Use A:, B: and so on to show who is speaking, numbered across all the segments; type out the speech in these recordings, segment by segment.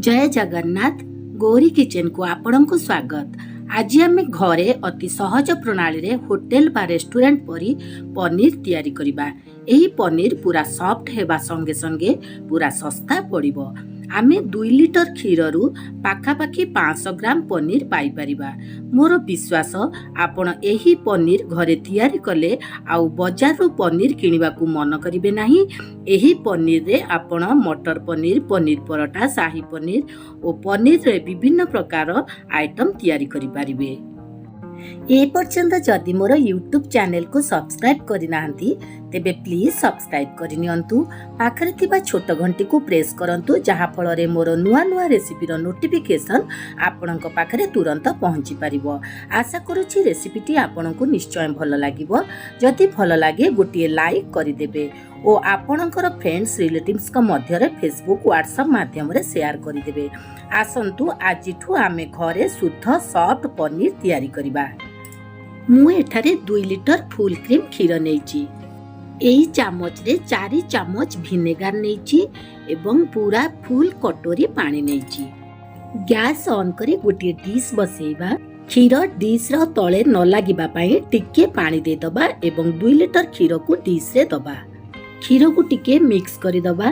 A: ଜୟ ଜଗନ୍ନାଥ। ଗୌରୀ କିଚେନକୁ ଆପଣଙ୍କୁ ସ୍ୱାଗତ। ଆଜି ଆମେ ଘରେ ଅତି ସହଜ ପ୍ରଣାଳୀରେ ହୋଟେଲ ବା ରେଷ୍ଟୁରାଣ୍ଟ ପରି ପନିର ତିଆରି କରିବା। ଏହି ପନିର ପୁରା ସଫ୍ଟ ହେବା ସଙ୍ଗେ ସଙ୍ଗେ ପୁରା ଶସ୍ତା ପଡ଼ିବ। ଆମେ 2 ଲିଟର କ୍ଷୀରରୁ ପାଖାପାଖି 500 ଗ୍ରାମ ପନିର ପାଇପାରିବା। ମୋର ବିଶ୍ୱାସ, ଆପଣ ଏହି ପନିର ଘରେ ତିଆରି କଲେ ଆଉ ବଜାରରୁ ପନିର କିଣିବାକୁ ମନ କରିବେ ନାହିଁ। ଏହି ପନିରରେ ଆପଣ ମଟର ପନିର, ପନିର ପରଟା, ସାହି ପନିର ଓ ପନିରରେ ବିଭିନ୍ନ ପ୍ରକାର ଆଇଟମ୍ ତିଆରି କରିପାରିବେ। ଏ ପର୍ଯ୍ୟନ୍ତ ଯଦି ମୋର ୟୁଟ୍ୟୁବ୍ ଚ୍ୟାନେଲକୁ ସବସ୍କ୍ରାଇବ୍ କରିନାହାନ୍ତି, ତେବେ ପ୍ଲିଜ୍ ସବସ୍କ୍ରାଇବ୍ କରିନିଅନ୍ତୁ। ପାଖରେ ଥିବା ଛୋଟ ଘଣ୍ଟିକୁ ପ୍ରେସ୍ କରନ୍ତୁ, ଯାହାଫଳରେ ମୋର ନୂଆ ନୂଆ ରେସିପିର ନୋଟିଫିକେସନ୍ ଆପଣଙ୍କ ପାଖରେ ତୁରନ୍ତ ପହଞ୍ଚି ପାରିବ। ଆଶା କରୁଛି ରେସିପିଟି ଆପଣଙ୍କୁ ନିଶ୍ଚୟ ଭଲ ଲାଗିବ। ଯଦି ଭଲ ଲାଗେ, ଗୋଟିଏ ଲାଇକ୍ କରିଦେବେ ଓ ଆପଣଙ୍କର ଫ୍ରେଣ୍ଡସ୍, ରିଲେଟିଭ୍ସଙ୍କ ମଧ୍ୟରେ ଫେସବୁକ୍, ହ୍ୱାଟ୍ସଆପ୍ ମାଧ୍ୟମରେ ସେୟାର କରିଦେବେ। ଆସନ୍ତୁ, ଆଜିଠୁ ଆମେ ଘରେ ଶୁଦ୍ଧ ସଫ୍ଟ ପନିର ତିଆରି କରିବା। ମୁଁ ଏଠାରେ 2 ଲିଟର ଫୁଲ୍ କ୍ରିମ୍ କ୍ଷୀର ନେଇଛି। ଏହି ଚାମଚରେ 4 ଚାମଚ ଭିନେଗାର ନେଇଛି ଏବଂ ପୁରା ଫୁଲ୍ କଟୋରୀ ପାଣି ନେଇଛି। ଗ୍ୟାସ୍ ଅନ୍ କରି ଗୋଟିଏ ଡିସ୍ ବସେଇବା। କ୍ଷୀର ଡିସ୍ର ତଳେ ନ ଲାଗିବା ପାଇଁ ଟିକେ ପାଣି ଦେଇଦେବା ଏବଂ 2 ଲିଟର କ୍ଷୀରକୁ ଡିସ୍ରେ ଦେବା। କ୍ଷୀରକୁ ଟିକେ ମିକ୍ସ କରିଦେବା।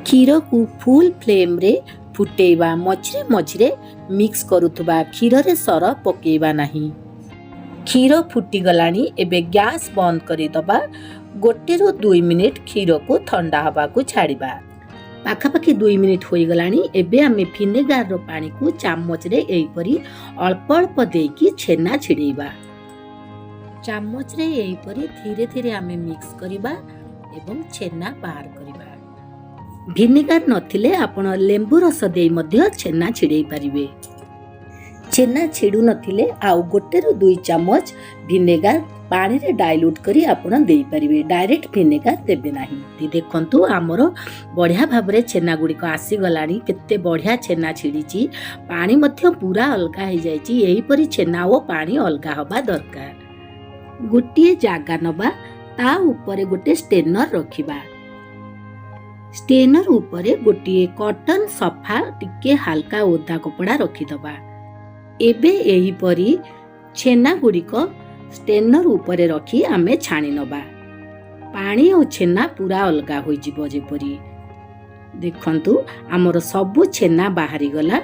A: କ୍ଷୀରକୁ ଫୁଲ୍ ଫ୍ଲେମ୍ରେ ଫୁଟେଇବା। ମଝିରେ ମଝିରେ ମିକ୍ସ କରୁଥିବା। କ୍ଷୀରରେ ସର ପକେଇବା ନାହିଁ। କ୍ଷୀର ଫୁଟିଗଲାଣି। ଏବେ ଗ୍ୟାସ୍ ବନ୍ଦ କରିଦେବା। 1ରୁ 2 ମିନିଟ୍ କ୍ଷୀରକୁ ଥଣ୍ଡା ହେବାକୁ ଛାଡ଼ିବା। ପାଖାପାଖି 2 ମିନିଟ୍ ହୋଇଗଲାଣି। ଏବେ ଆମେ ଭିନେଗାରର ପାଣିକୁ ଚାମଚରେ ଏହିପରି ଅଳ୍ପ ଅଳ୍ପ ଦେଇକି ଛେନା ଛିଡ଼େଇବା। ଚାମଚରେ ଏହିପରି ଧୀରେ ଧୀରେ ଆମେ ମିକ୍ସ କରିବା ଏବଂ ଛେନା ବାହାର କରିବା। ଭିନେଗାର ନଥିଲେ ଆପଣ ଲେମ୍ବୁ ରସ ଦେଇ ମଧ୍ୟ ଛେନା ଛିଡ଼େଇ ପାରିବେ। ଛେନା ଛିଡ଼ୁ ନଥିଲେ ଆଉ 1ରୁ 2 ଚାମଚ ଭିନେଗାର ପାଣିରେ ଡାଇଲ୍ୟୁଟ୍ କରି ଆପଣ ଦେଇପାରିବେ। ଡାଇରେକ୍ଟ ଭିନେଗାର ଦେବେ ନାହିଁ। ଦେଖନ୍ତୁ, ଆମର ବଢ଼ିଆ ଭାବରେ ଛେନା ଗୁଡ଼ିକ ଆସିଗଲାଣି। କେତେ ବଢ଼ିଆ ଛେନା ଛିଡ଼ିଛି! ପାଣି ମଧ୍ୟ ପୁରା ଅଲଗା ହେଇଯାଇଛି। ଏହିପରି ଛେନା ଓ ପାଣି ଅଲଗା ହେବା ଦରକାର। ଗୋଟିଏ ଜାଗା ନେବା, ତା ଉପରେ ଗୋଟେ ଷ୍ଟେନର ରଖିବା। ଷ୍ଟେନର ଉପରେ ଗୋଟିଏ କଟନ୍ ସଫା ଟିକେ ହାଲକା ଓଦା କପଡ଼ା ରଖିଦେବା। ଏବେ ଏହିପରି ଛେନା ଗୁଡ଼ିକ ଷ୍ଟେନର ଉପରେ ରଖି ଆମେ ଛାଣି ନେବା। ପାଣି ଆଉ ଛେନା ପୁରା ଅଲଗା ହୋଇଯିବ ଯେପରି। ଦେଖନ୍ତୁ, ଆମର ସବୁ ଛେନା ବାହାରିଗଲା।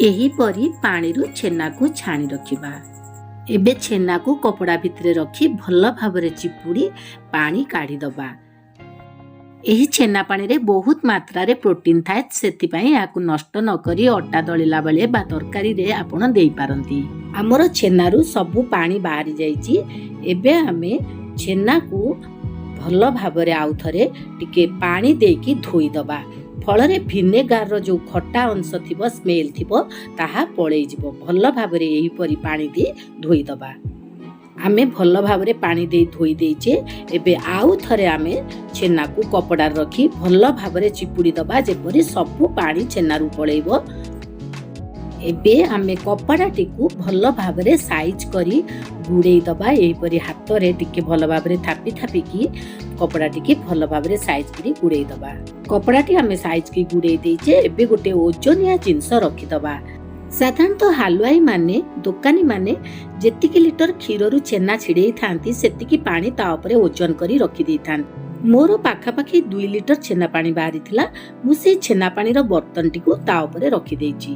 A: ଏହିପରି ପାଣିରୁ ଛେନାକୁ ଛାଣି ରଖିବା। ଏବେ ଛେନାକୁ କପଡ଼ା ଭିତରେ ରଖି ଭଲ ଭାବରେ ଚିପୁଡ଼ି ପାଣି କାଢ଼ିଦେବା। ଏହି ଛେନା ପାଣିରେ ବହୁତ ମାତ୍ରାରେ ପ୍ରୋଟିନ୍ ଥାଏ। ସେଥିପାଇଁ ଏହାକୁ ନଷ୍ଟ ନ କରି ଅଟା ଦଳିଲା ବେଳେ ବା ତରକାରୀରେ ଆପଣ ଦେଇପାରନ୍ତି। ଆମର ଛେନାରୁ ସବୁ ପାଣି ବାହାରି ଯାଇଛି। ଏବେ ଆମେ ଛେନାକୁ ଭଲ ଭାବରେ ଆଉ ଥରେ ଟିକେ ପାଣି ଦେଇକି ଧୋଇଦେବା। ଫଳରେ ଭିନେଗାରର ଯେଉଁ ଖଟା ଅଂଶ ଥିବ, ସ୍ମେଲ୍ ଥିବ, ତାହା ପଳେଇଯିବ। ଭଲ ଭାବରେ ଏହିପରି ପାଣି ଦେଇ ଧୋଇଦେବା। ଆମେ ଭଲ ଭାବରେ ପାଣି ଦେଇ ଧୋଇ ଦେଇଛେ। ଏବେ ଆଉ ଥରେ ଆମେ ଛେନାକୁ କପଡ଼ାରେ ରଖି ଭଲ ଭାବରେ ଚିପୁଡ଼ି ଦେବା, ଯେପରି ସବୁ ପାଣି ଛେନାରୁ ପଳେଇବ। ଏବେ ଆମେ କପଡ଼ାଟିକୁ ଭଲ ଭାବରେ ସାଇଜ୍ କରି ଗୁଡ଼େଇ ଦେବା। ଏହିପରି ହାତରେ ଟିକେ ଭଲ ଭାବରେ ଥାପି ଥାପିକି କପଡ଼ାଟିକି ଭଲ ଭାବରେ ସାଇଜ୍ କରି ଗୁଡ଼େଇ ଦେବା। କପଡ଼ାଟି ଆମେ ସାଇଜ୍ କରି ଗୁଡ଼େଇ ଦେଇଛେ। ଏବେ ଗୋଟେ ଓଜନିଆ ଜିନିଷ ରଖିଦେବା। ସାଧାରଣତଃ ହାଲୁଆଇ ମାନେ, ଦୋକାନୀମାନେ ଯେତିକି ଲିଟର କ୍ଷୀରରୁ ଛେନା ଛିଡ଼େଇଥାନ୍ତି, ସେତିକି ପାଣି ତା ଉପରେ ଓଜନ କରି ରଖିଦେଇଥାନ୍ତି। ମୋର ପାଖାପାଖି 2 ଲିଟର ଛେନା ପାଣି ବାହାରିଥିଲା। ମୁଁ ସେଇ ଛେନା ପାଣିର ବର୍ତ୍ତନଟିକୁ ତା ଉପରେ ରଖିଦେଇଛି।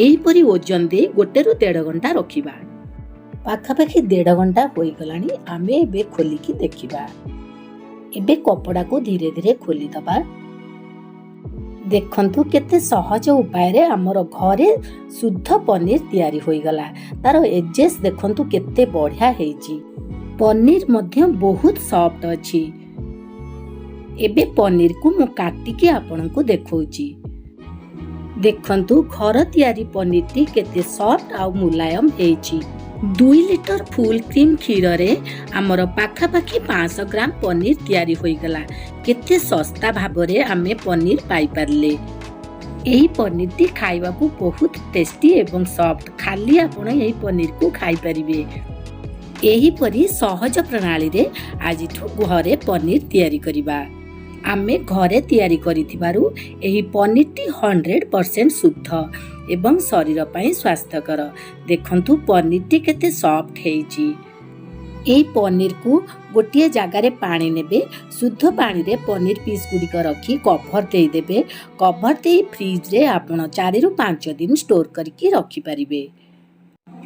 A: ଏହିପରି ଓଜନ ଦେଇ 1ରୁ 1.5 ଘଣ୍ଟା ରଖିବା। ପାଖାପାଖି 1.5 ଘଣ୍ଟା ହୋଇଗଲାଣି। ଆମେ ଏବେ ଖୋଲିକି ଦେଖିବା। ଏବେ କପଡ଼ାକୁ ଧୀରେ ଧୀରେ ଖୋଲିଦେବା। ଦେଖନ୍ତୁ, କେତେ ସହଜ ଉପାୟରେ ଆମର ଘରେ ଶୁଦ୍ଧ ପନିର ତିଆରି ହୋଇଗଲା। ତାର ଏଜେସ୍ ଦେଖନ୍ତୁ, କେତେ ବଢ଼ିଆ ହେଇଛି। ପନିର ମଧ୍ୟ ବହୁତ ସଫ୍ଟ ଅଛି। ଏବେ ପନିରକୁ ମୁଁ କାଟିକି ଆପଣଙ୍କୁ ଦେଖାଉଛି। ଦେଖନ୍ତୁ, ଘର ତିଆରି ପନିରଟି କେତେ ସଫ୍ଟ ଆଉ ମୁଲାୟମ ହେଇଛି। 2 ଲିଟର ଫୁଲ୍ କ୍ରିମ୍ କ୍ଷୀରରେ ଆମର ପାଖାପାଖି 500 ଗ୍ରାମ ପନିର ତିଆରି ହୋଇଗଲା। କେତେ ଶସ୍ତା ଭାବରେ ଆମେ ପନିର ପାଇପାରିଲେ! ଏହି ପନିରଟି ଖାଇବାକୁ ବହୁତ ଟେଷ୍ଟି ଏବଂ ସଫ୍ଟ। ଖାଲି ଆପଣ ଏହି ପନିରକୁ ଖାଇପାରିବେ। ଏହିପରି ସହଜ ପ୍ରଣାଳୀରେ ଆଜିଠୁ ଘରେ ପନିର ତିଆରି କରିବା। ଆମେ ଘରେ ତିଆରି କରିଥିବାରୁ ଏହି ପନିରଟି 100% ଶୁଦ୍ଧ ଏବଂ ଶରୀର ପାଇଁ ସ୍ୱାସ୍ଥ୍ୟକର। ଦେଖନ୍ତୁ, ପନିରଟି କେତେ ସଫ୍ଟ ହେଇଛି। ଏହି ପନିରକୁ ଗୋଟିଏ ଜାଗାରେ ପାଣି ନେବେ। ଶୁଦ୍ଧ ପାଣିରେ ପନିର ପିସ୍ ଗୁଡ଼ିକ ରଖି କଭର ଦେଇଦେବେ। କଭର ଦେଇ ଫ୍ରିଜରେ ଆପଣ 4ରୁ 5 ଦିନ ଷ୍ଟୋର କରିକି ରଖିପାରିବେ।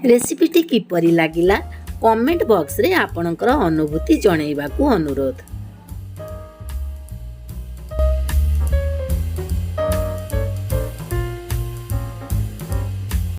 A: ରେସିପିଟି କିପରି ଲାଗିଲା, କମେଣ୍ଟ ବକ୍ସରେ ଆପଣଙ୍କର ଅନୁଭୂତି ଜଣାଇବାକୁ ଅନୁରୋଧ।